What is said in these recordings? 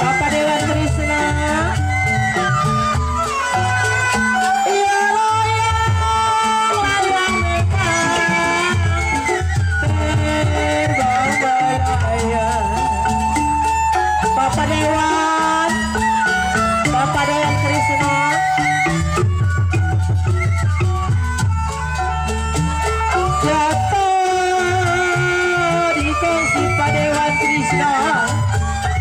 Bapak Dewan Krishna Bapak Dewan Krishna jatuh di kongsi Pak Dewan Krishna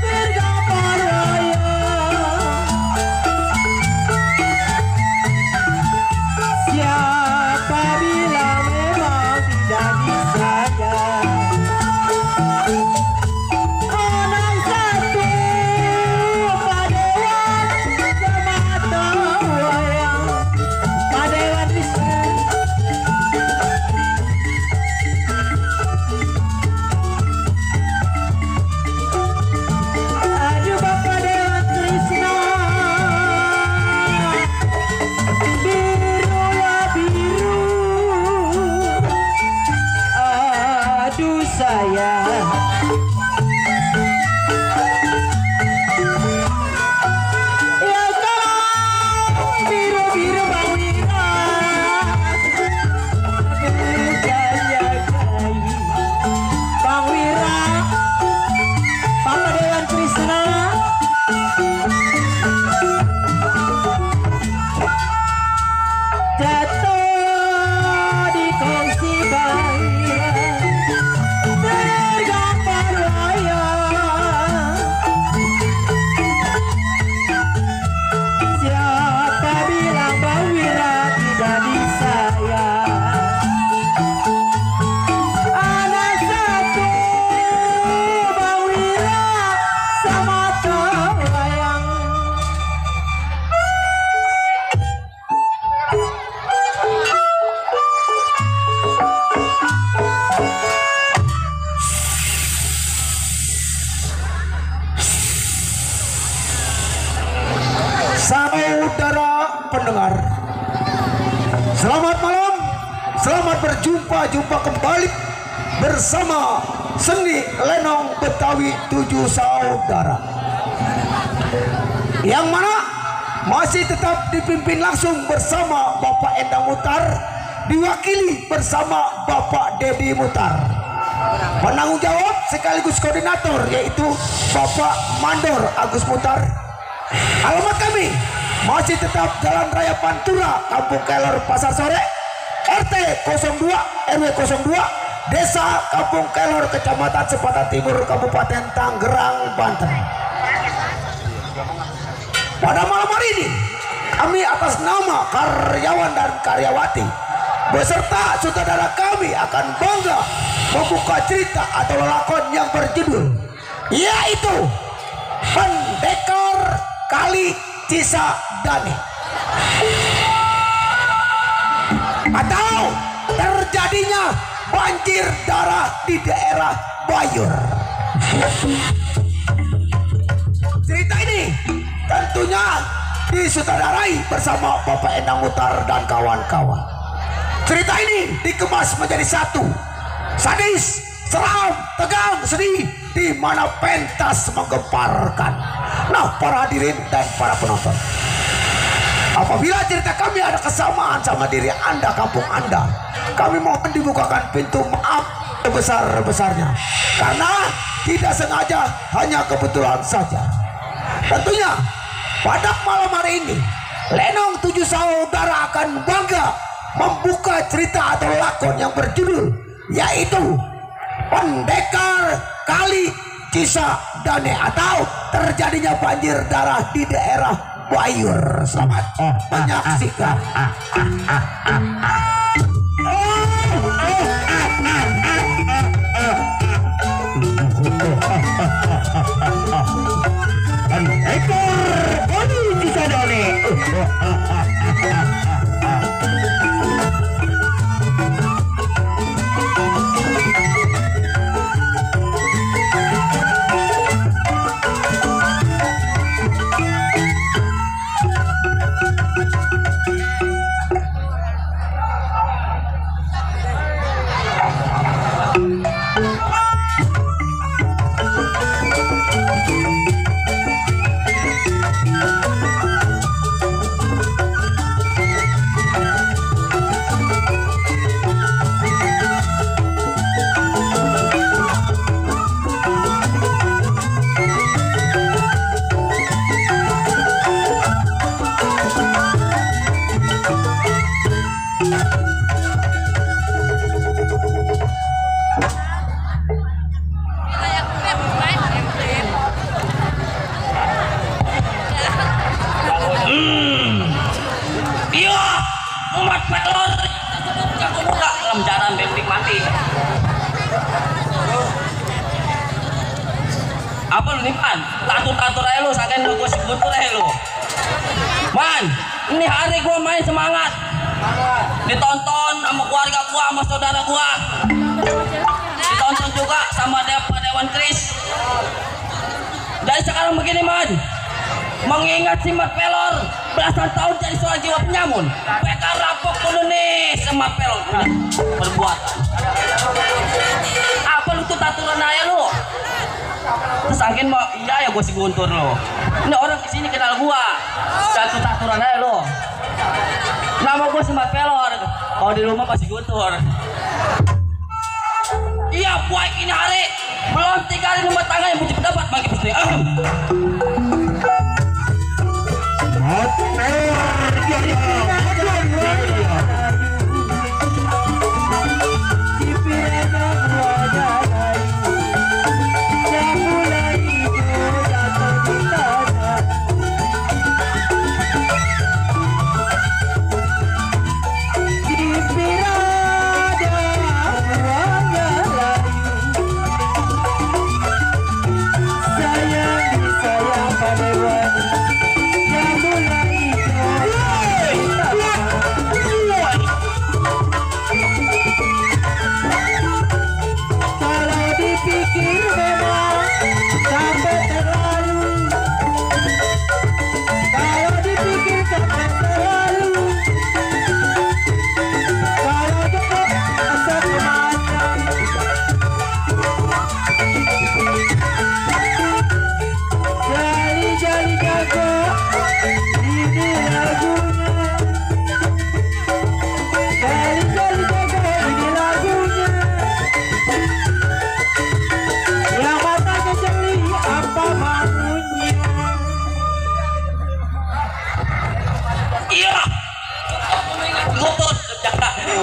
bergambar raya. Siapa bilang memang tidak disayang? Saudara pendengar, selamat malam, selamat berjumpa kembali bersama seni lenong Betawi 7 saudara, yang mana masih tetap dipimpin langsung bersama Bapak Endang Mutar, diwakili bersama Bapak Dedi Mutar. Penanggung jawab sekaligus koordinator yaitu Bapak Mandor Agus Mutar. Alamat kami masih tetap Jalan Raya Pantura, Kampung Kelor, Pasar Sore, RT 02 RW 02, Desa Kampung Kelor, Kecamatan Sepatan Timur, Kabupaten Tangerang, Banten. Pada malam hari ini kami atas nama karyawan dan karyawati beserta sutradara kami akan bangga membuka cerita atau lakon yang berjudul yaitu Pendekar Kali Cisadane atau terjadinya banjir darah di daerah Bayur. Cerita ini tentunya disutradarai bersama Bapak Endang Mutar dan kawan-kawan. Cerita ini dikemas menjadi satu, sadis, seram, tegang, sedih, di mana pentas menggemparkan. Nah, para hadirin dan para penonton, apabila cerita kami ada kesamaan sama diri Anda, kampung Anda, kami mohon dibukakan pintu maaf sebesar-besarnya, karena tidak sengaja, hanya kebetulan saja. Tentunya pada malam hari ini Lenong 7 saudara akan bangga membuka cerita atau lakon yang berjudul yaitu Pendekar Kali Cisadane atau terjadinya banjir darah di daerah Bayur. Selamat menyaksikan. Pendekar Kali Cisadane. Apa lu nih man? Tatur-tatur aja lu, sangkain lu gue si Guntur aja lu. Man, ini hari gue main semangat. Ditonton sama keluarga gue, sama saudara gue. Ditonton juga sama Dewan Kris. Jadi sekarang begini man, mengingat si Mat Pelor belasan tahun jadi soal jiwa penyamun, PK rampok dulu nih sama Pelor perbuatan. Apa lu tuh taturan aja lu? Terus angin mau iya ya gue si Guntur lo. Ini orang kesini kenal gua. Satu taturan aja lo. Nama gue si Mat Pelor. Kalau di rumah masih Guntur. Iya baik ini hari belum 3 hari rumah tangga yang punya pendapat bagi putri.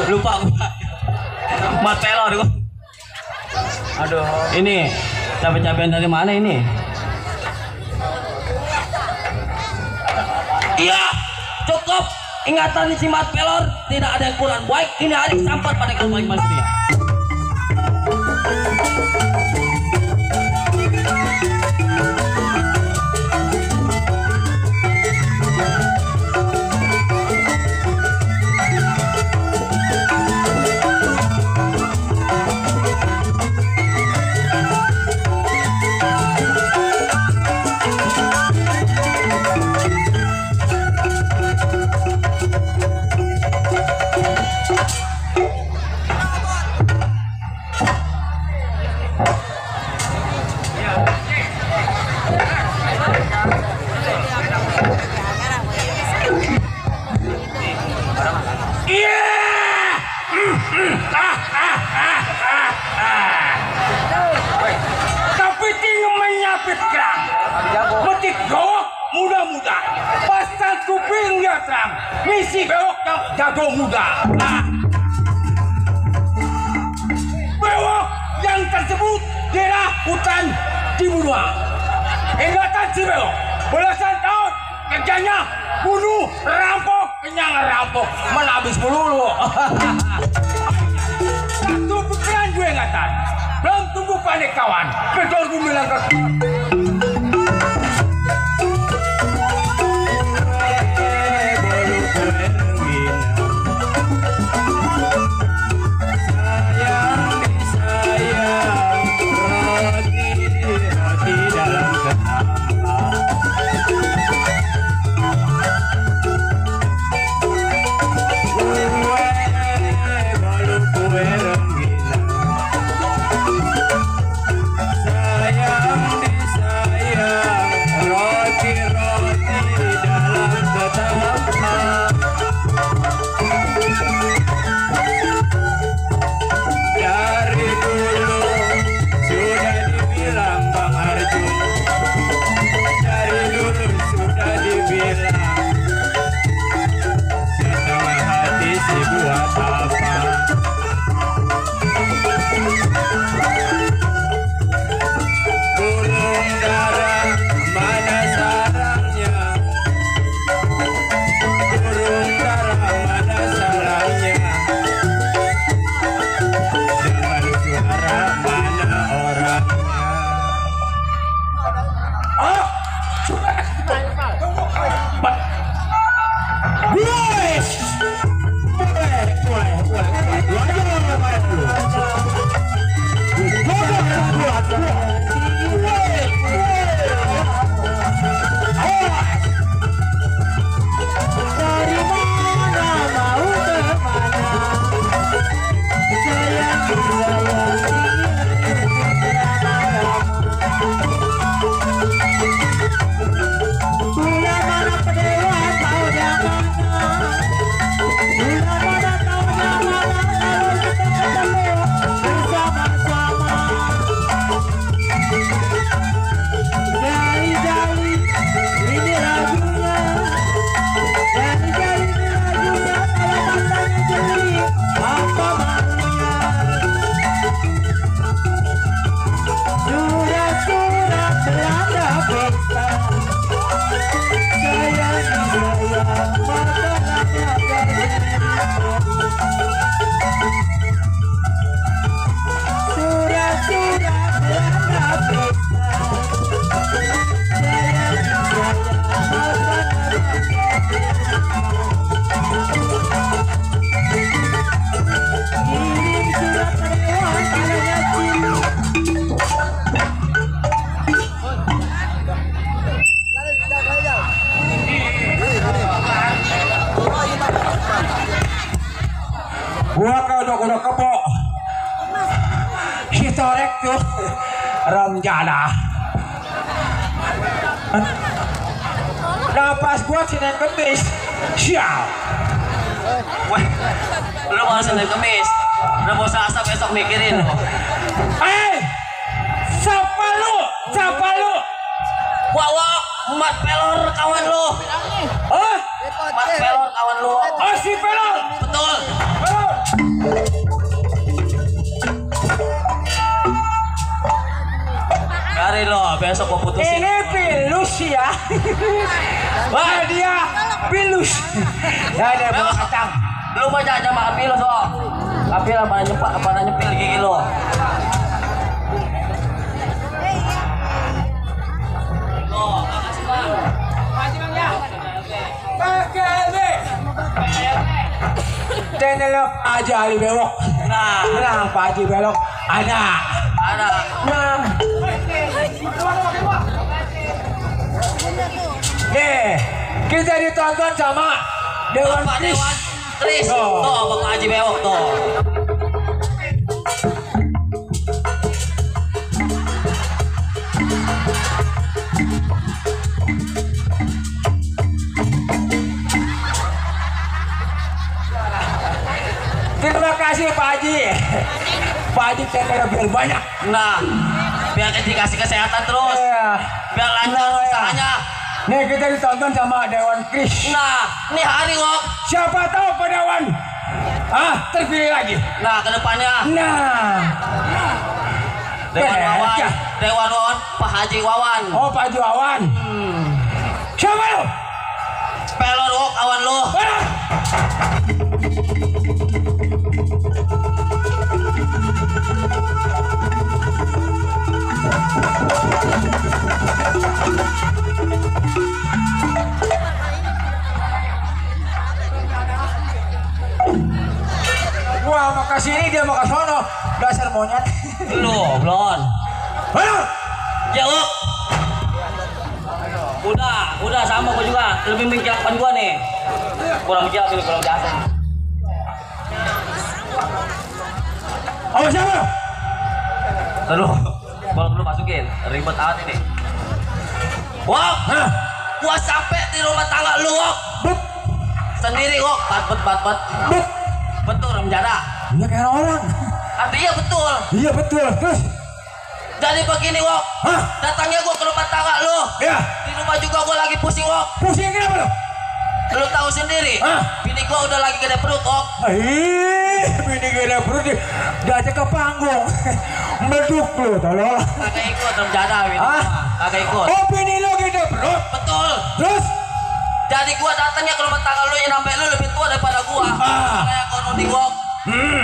Lupa gua. Mat Pelor gua. Aduh, ini cabai-cabean dari mana ini? Iya, cukup. Ingatan si Mat Pelor tidak ada yang kurang baik. Ini hari sampai pada kembali manusia. Tapi tinggal menyapit kerang, metik gawak muda-muda, pasal kuping dia terang, misi bewok yang jago muda. Bewok yang tersebut daerah hutan Cibunua. Ingatan si bewok belasan tahun kerjanya bunuh, rampok, kenyang rampok, menabis melulu. Satu pikiran gue ingatan. Belum tunggu panik kawan, kedor bumi langkah. Sayang tuh. Ramjana. Napas gua Senin Kemis. Sial. Wah, lu mau Senin Kemis. Udah mau Selasa besok mikirin lo. Siapa lu? Siapa lu? Wawa, Mat Pelor kawan lu. Hah? Mat Pelor kawan lu. Oh si Pelor. Betul. Pelor. Cari lo, besok gua putusin. Ini pilus ya. Wah dia pilus. Ya ada bola kacang. Lu baca aja sama Apil so. Apil apa nyepil gigi lo. Tenelok aja Ali belok. Nah, Pak Haji belok. Ada. Nah. Nih, kita ditonton sama Dewan Bapak Kris. Dewan Kris. Oh. Tuh, Bapak Haji Bewok tuh. Terima kasih Pak Haji. Pak Haji tenera biar banyak. Nah, biar dikasih kesehatan terus. Biar lancar usahanya. Nih kita ditonton sama Dewan Kris. Nah, nih hari Wok. Siapa tahu Pak Dewan terpilih lagi. Nah, kedepannya Nah. Dewan Wawan, Pak Haji Wawan. Oh Pak Haji Wawan. Siapa lu? Pelor Wok, kawan lu. Gua mau ke sini dia mau ke sono. Dasar monyet. Lu, Blon. Ya, Wok. Udah sama gua juga. Lebih menggilakkan gua nih. Kurang menggilak ini, kurang biasa. Oh siapa? Terus, bolak dulu masukin. Ribet amat ini. Wok, gua sampai di rumah tangga lu, Wok. Sendiri, Wok. Bat. Betul, Remjana. Iya kayak orang. Artinya betul. Iya betul. Terus? Jadi begini, Wok. Datangnya gua ke rumah tangga lu. Ya. Di rumah juga gua lagi pusing, Wok. Pusing kenapa lu? Lu tahu sendiri. Bini gua udah lagi gede perut, Wok. Bini gede perut diajak ke panggung. Meduk lu, tolong. Kagak ikut, Remjana. Kagak ikut. Oh bini lu gede perut? Betul. Terus? Jadi gua datangnya ke rumah tangga lu yang sampai lu lebih tua daripada gua. Kayak kau nuding, Wok.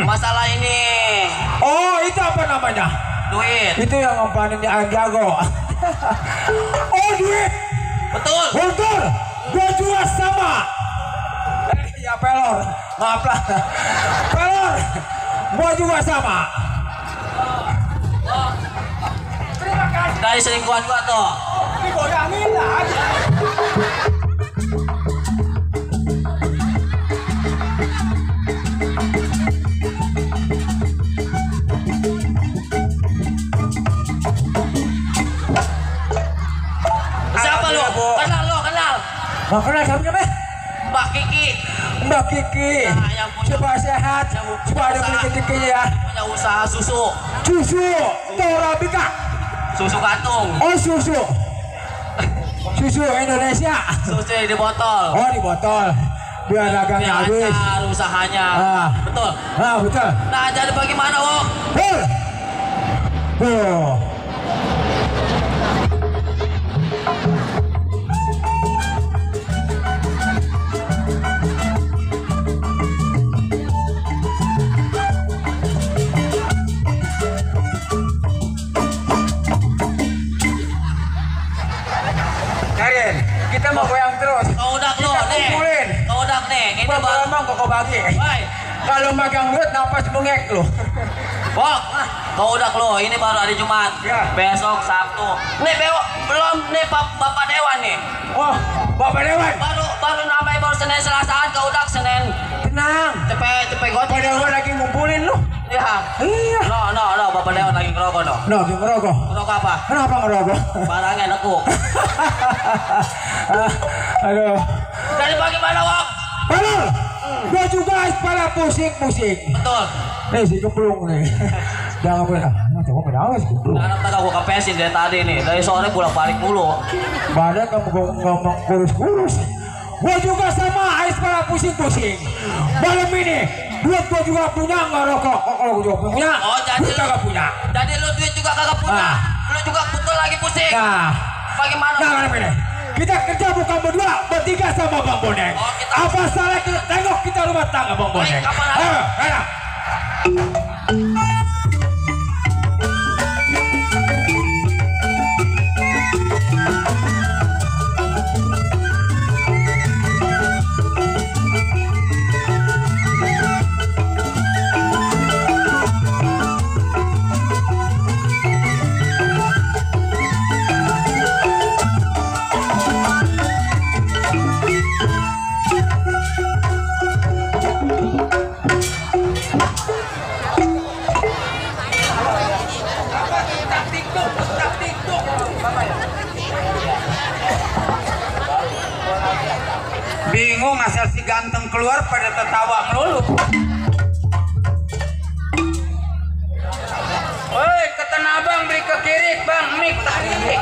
Masalah ini. Oh itu apa namanya? Duit. Itu yang ngompanin di Jago. Oh duit. Betul. Betul. Gua juga sama. Ya Pelor. Maaf lah. Pelor. Gua juga sama. Terima kasih. Dari selingkuhan gua tuh. Digoyangin lah. Siapa lu? Kenal lo, kenal. Mau kenal siapa? Mbak Kiki. Mbak Kiki. Nah, yang punya- Supaya sehat. Supaya ada usaha. rezeki ya. Punya usaha susu. Susu. Torabika. Susu kantung. Oh susu. Susu Indonesia. Susu yang di botol. Oh di botol. Biar dagangnya habis. Lancar usahanya. Betul. Betul. Nah, jadi bagaimana, Wok? Karin, kita mau goyang terus. Kau udah lo, Kita nih. kumpulin. Kau udah nih. Ini baru. Berapa kok bagi? Baik. Kalau magang duit napas bengek lu. Wok, kau udah lo. Ini baru hari Jumat. Ya. Besok Sabtu. Nih, belum nih Bapak Dewan nih. Oh, Bapak Dewan. Baru namanya baru Senin Selasaan. Kau udah Senin. Tenang. Cepet goceng. Pada gua lagi ngumpulin lu. Ya. Iya. No, Bapak Dewan lagi ngerokok no. No, ngerokok. Ngerokok apa? Kenapa ngerokok? Barangnya nekuk. Aduh. Dari bagaimana, Wak? Palor, gua juga kepala pusing-pusing. Betul. Nih si kemplung nih. Jangan pernah. Nah, coba kenapa si kemplung? Anak tak aku kepesin dari tadi nih. Dari sore bolak-balik mulu. Badan kamu ngomong kurus-kurus. Gua juga sama ais kepala pusing-pusing. Malam ini duit gua juga punya nggak rokok. Kalau gua juga punya. Oh, jadi kita nggak punya. Jadi lu duit juga kagak punya. Ah. Lu juga betul lagi pusing. Nah, Bagaimana? nah malam ini kita kerja bukan berdua, bertiga sama Bang Boneng. Oh, kita- Apa salah kita tengok kita rumah tangga Bang Boneng? Baik, kapan ada? Ayo, ayo. Bingung asal si ganteng keluar pada tertawa melulu. Woi, ke Tanah Abang beli ke kiri, Bang. Mik tarik.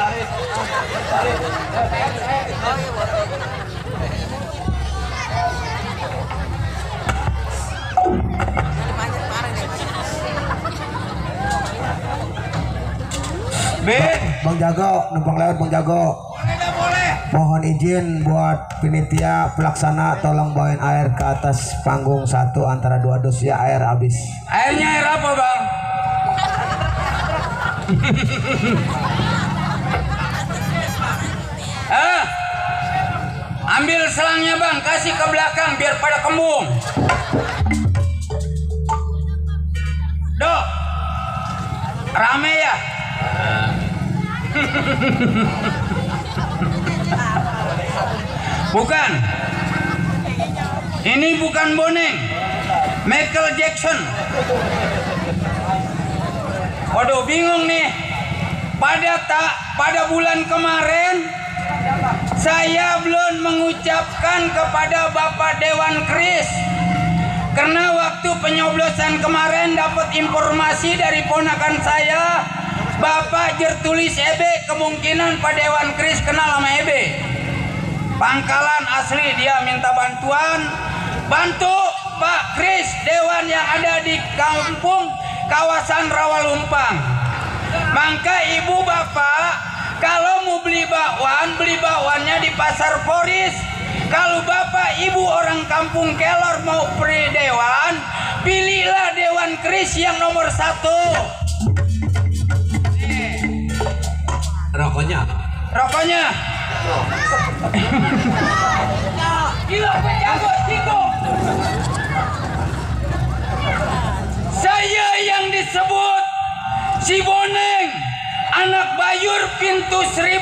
Ben, Bang Jago, numpang lewat Bang Jago. tidak boleh. Mohon izin buat panitia pelaksana tolong bawain air ke atas panggung 1 antara 2 dus ya, air habis. Airnya air apa, Bang? Ambil selangnya, Bang, kasih ke belakang biar pada kembung. Dok, rame ya? Bukan. Ini bukan Boneng. Michael Jackson. Waduh, bingung nih. Pada bulan kemarin saya belum mengucapkan kepada Bapak Dewan Kris karena waktu penyoblosan kemarin dapat informasi dari ponakan saya, Bapak Jertulis Ebe, kemungkinan Pak Dewan Kris kenal sama Ebe. Pangkalan asli, dia minta bantuan, bantu Pak Kris Dewan yang ada di kampung kawasan Rawalumpang. Maka ibu bapak kalau mau beli bakwannya di pasar Poris. Kalau bapak ibu orang kampung Kelor mau beli dewan, pilihlah Dewan Kris yang nomor 1. Rokoknya. Rokoknya. Gila, jago, Ciko. Saya yang disebut si Boneng, anak Bayur pintu 1000,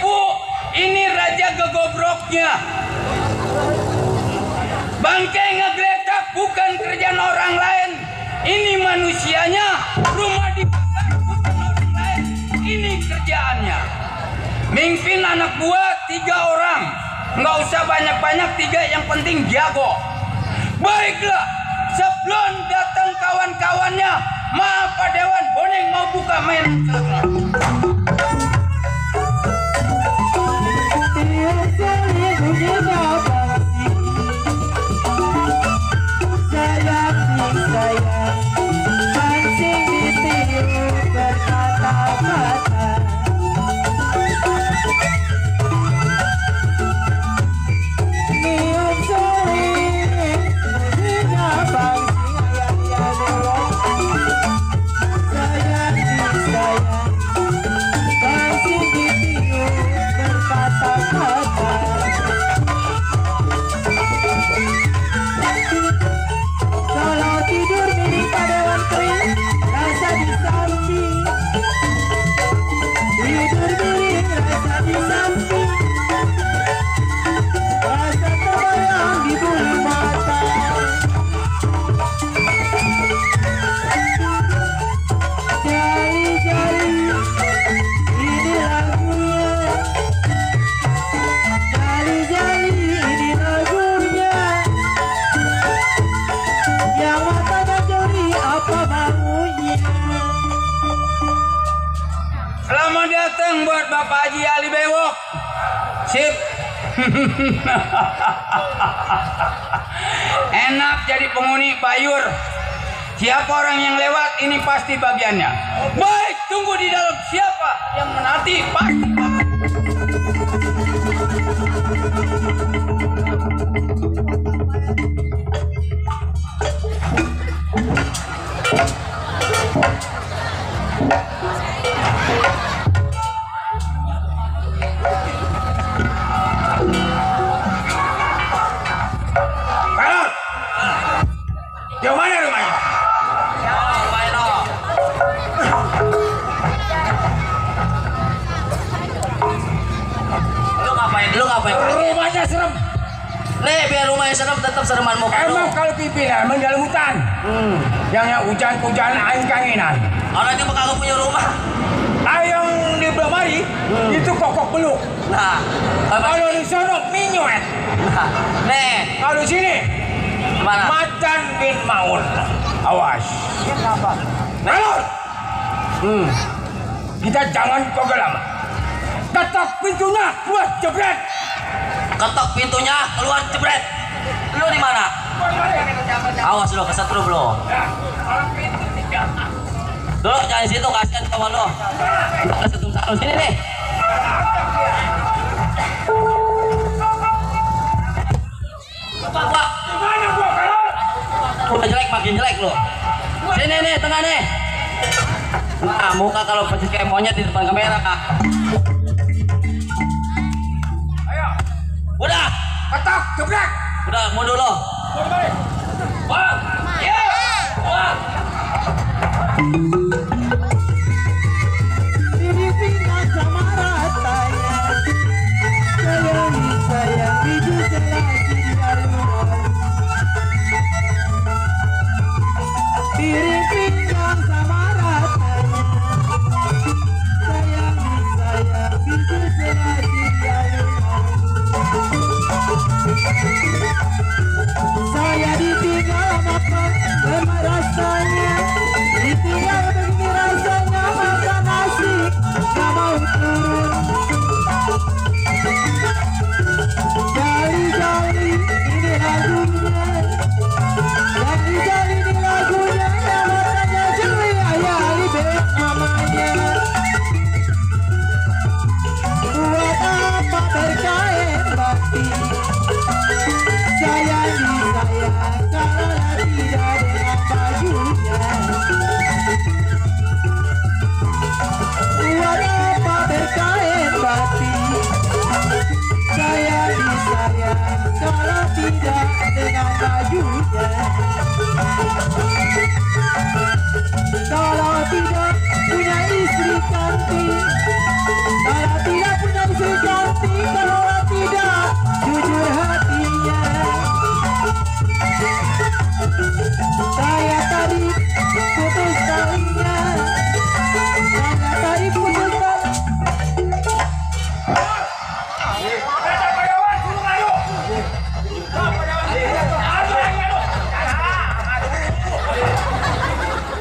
ini raja gegobroknya. Bangkai ngegeletak bukan kerjaan orang lain, ini manusianya. Rumah dibakar bukan orang lain, ini kerjaannya. Mimpin anak buah 3 orang, nggak usah banyak-banyak, 3 yang penting jago. Baiklah, sebelum datang kawan-kawannya, maaf Pak Dewan, Boneng mau buka main. Bapak Haji Ali Bewok. Sip. Enak jadi penghuni Bayur. Siapa orang yang lewat ini pasti bagiannya. Baik, tunggu di dalam. Siapa yang menanti pasti. Balon, yang mana rumahnya? Lu ngapain? Rumahnya serem. Nih, biar rumahnya serem tetap sereman muka lu. Emang kalau pimpinan mendalam hutan, yang hujan-hujan angin kanginan. Orang itu kagak punya rumah. Yang di Blamari itu kokok beluk. Nah, Kalau di sono minyuet. nih, Kalau di sini mana? Macan bin Maun. Awas. Balon. Kita jangan kogel lama. Ketok pintunya, buat jebret. Ketok pintunya, keluar jebret. Lu di mana? Awas lu, kesetrum lu. Dulu jangan di situ, kasihan kawan lu. Kesetrum satu sini nih. Pak. Gimana gua kalau? Udah jelek, makin jelek lu. Sini nih, tengah nih. Nah, muka kalau persis kayak monyet di depan kamera, Kak. Ayo, Udah, ketok jebret. udah mundur lo. Wah, ya, wah. Saya ditinggal makan, memang rasanya ditinggal begini rasanya makan nasi, gak mau turun. Jali-jali ini lagunya, jali-jali ini lagunya, yang makanya jeli ayah libet namanya. Buat apa berkain batin? Sayangi saya karena tidak dengan bajunya. Buat apa berkain batin? Sayangi saya kalau tidak dengan bajunya. Kalau tidak punya istri cantik, kalau tidak punya istri cantik, kalau tidak jujur hatinya. Saya tadi putus talinya, saya tadi putus tali.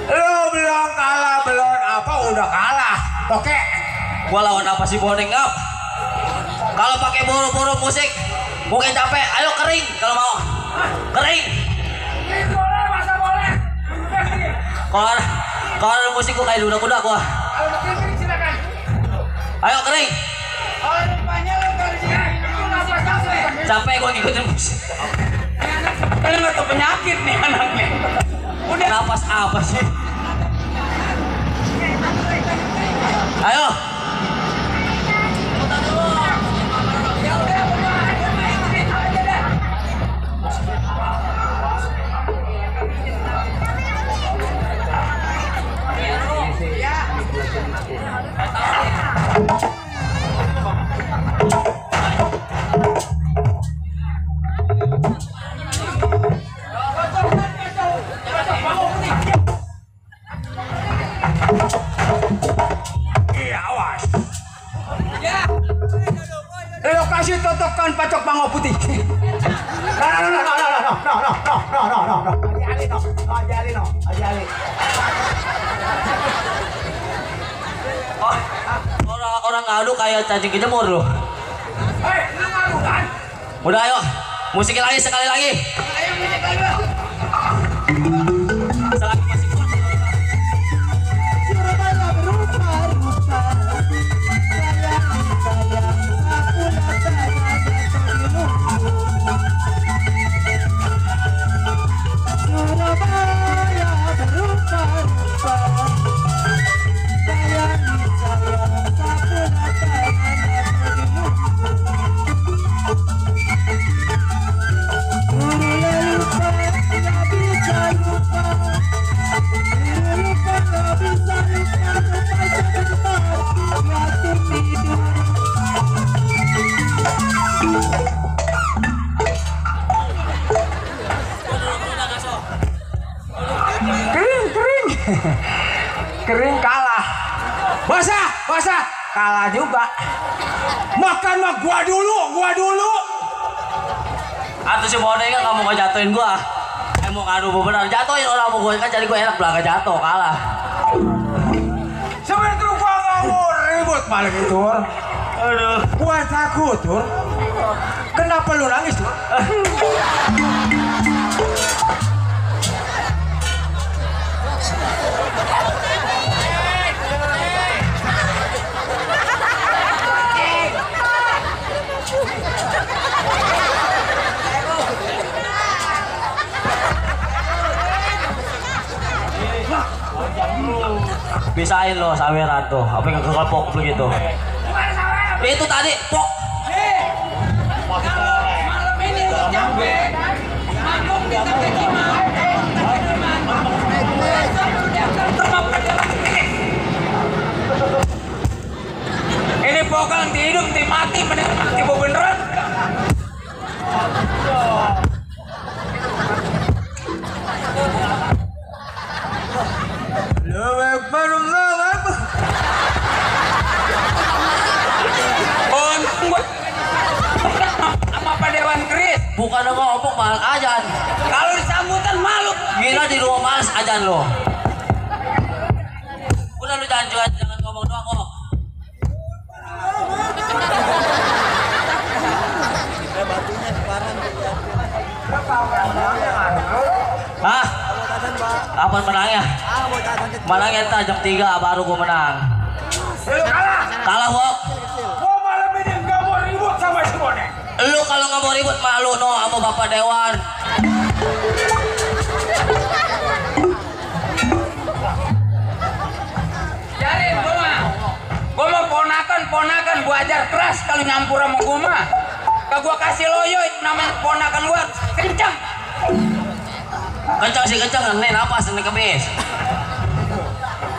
Lu bilang kalah belum apa udah kalah. Oke. Gua lawan apa sih boning up? Kalau pakai buru-buru musik mungkin capek. Ayo kering kalau mau. Kering. Boleh, masa boleh. Kalau ada musik gua kayak kuda-kuda gua. Kalau mau kering silakan. Ayo kering. Oh, rupanya lo kerja. Capek gua ngikutin musik. Kan nggak tahu penyakit nih anaknya. Udah napas apa sih? Ayo. Iya, awas. Lokasi totokan pacok bango putih. No. Orang orang ngadu kayak cacing kejemur lu. Udah ayo, musikin lagi sekali lagi. Selagi masih kuat. Surabaya berupa-rupa, sayang, aku rasanya jatuh di lumpur. Surabaya berupa-rupa, sayang, aku rasanya jatuh di lumpur. Dulu lupa, nggak bisa lupa. Dulu lupa, nggak bisa lupa. Lupa sebentar, waktu tidur. Kering kalah. Basah kalah juga. Makan mah gua dulu. Atau si Bode kan kamu mau jatuhin gua. Mau ngadu bener jatuhin orang mau gua kan jadi gua enak belakang jatuh kalah. Sebenarnya gua nggak mau ribut malah gitu. Aduh. Gua takut Tur. Kenapa lu nangis Tur? Bisain lo saweran tuh, apa yang kekelpok begitu. Itu tadi pok. Malam ini lu capek. Manggung di Tape Cimang. Ini pokok nanti hidup, nanti mati, mati beneran. Sama Pak Dewan Kris. Bukan ngomong malah ajan. Kalau disambutan malu. Gila di rumah males ajan lo. Udah lu jangan ngomong doang kok. Hah? Kapan menangnya? Menangnya entah jam 3 baru gua menang. Kalah Wok. Gua malam ini nggak mau ribut sama si Bode. Lu kalau nggak mau ribut malu no sama Bapak Dewan. Jadi gua mau ponakan gua ajar keras kalau nyampur sama gua mah. Kak gua kasih loyo itu namanya ponakan gua kencang. Kencang sih kencang nih napas nih kebis.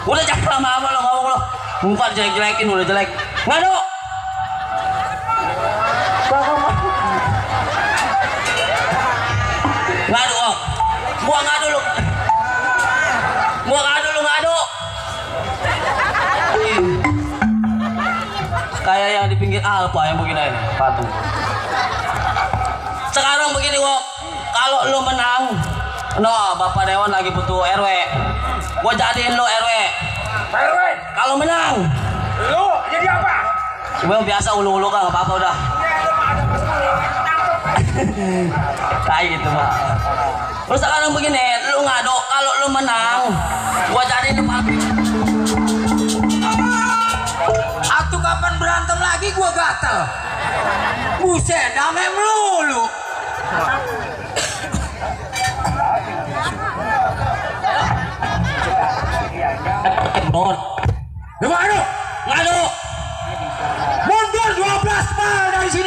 Udah jangan lama-lama lo ngomong lo. Muka jelek-jelekin udah jelek. Ngadu. Ngadu oh. Gua ngadu lu. Ngadu. Kayak yang di pinggir Alfa yang begini ini, patung. Sekarang begini Wok. Kalau lu menang, no, Bapak Dewan lagi butuh RW. Gua jadiin lu RW. RW, Kalau menang, lu jadi apa? gua biasa ulu-ulu kan, nggak apa-apa udah. Kayak gitu Pak. Terus sekarang begini, lu ngadu, kalau lu menang, gua jadiin lu pabrik. Atuh kapan berantem lagi gua gatel. Buset, damai melulu. Don.